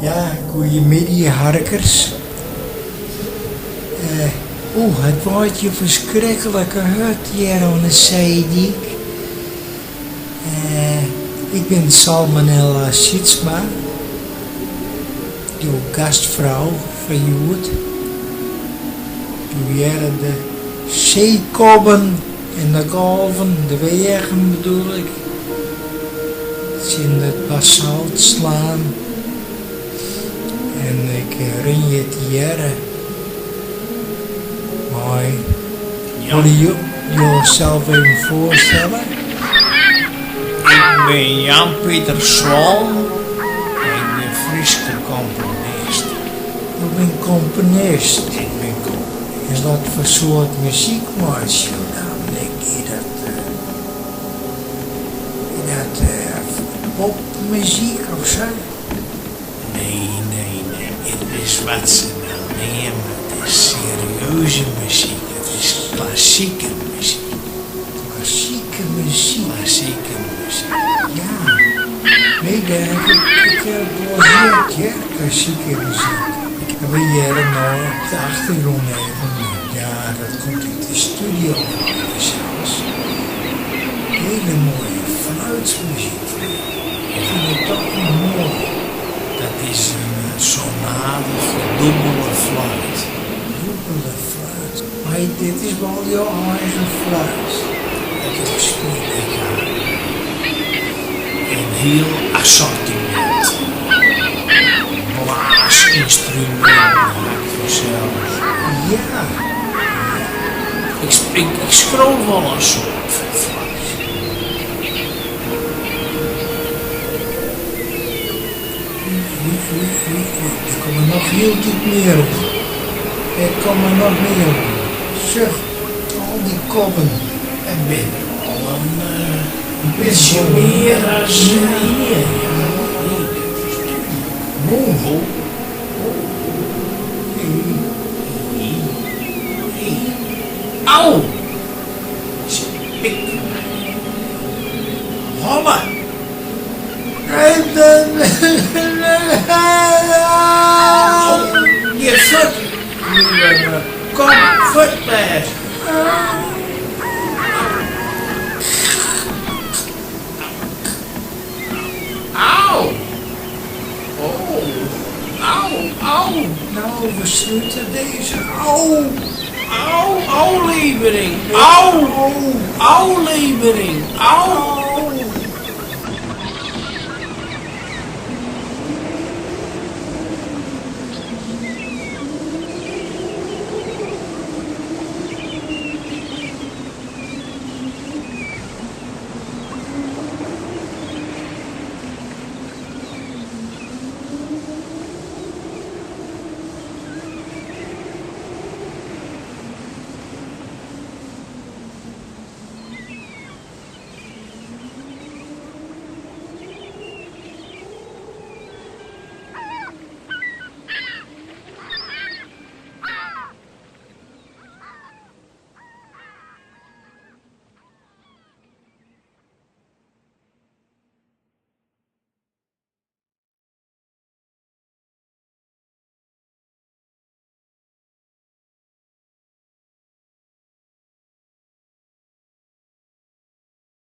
Ja, goeiemiddei harkers. Oeh, it waait hjir ferskriklik hurd hjir oan de seedyk. Ik bin Salmonella Sytsma, jo gastfrou fan hjoed. Jo hearre de seekobben en de golven, de weagen bedoel ik, tsjin it basalt slaan. En ik rin hjir tegearre mei. Wolle jo josels even foarstelle? Ik bin Jan Pieter Zwalm en ik bin Fryske komponist. Jo binne komponist? Ik bin komponist. En wat foar soart muzyk meitsje jo dan? Is dat, is dat popmuzyk of sa? Nee, nee, nee. It is wat se dan neame, it is serieuze muzyk, it is klassike muzyk. Klassike muzyk? Klassike muzyk. Ja. Nee, dêr ha ik it wolris heard, hear, klassike muzyk. En we hearre no op de achtergrûn even, ja, dat komt út de studio wei fansels, hiele moaie fluitmuzyk fan jo. Ik fyn it toch wol moai. Dat is in sonate foar dûbele fluit. Dûbele fluit. Mar dit is wol jo eigen fluit dat jo spylje? Ik ha in hiel assortimint. Blaasynstruminten ha ik fansels. Ja. Ik skriuw wol in soad foar fluit. Oei, oei, oei, oei, der komme noch hieltyd mear oan. Der komme noch mear oan. Sjoch, al dy kobben. It binne der al in bytsje mear as ien, ja. Nee, dat is dúdlik. Moai. Hey, au! Se pikke my. Holle! Gean fuort! Kom fuort wêze! Au! Oh! Au! Au! No, we slute dizze ôf. Au! Ôflevering! Au! Ôflevering! Au!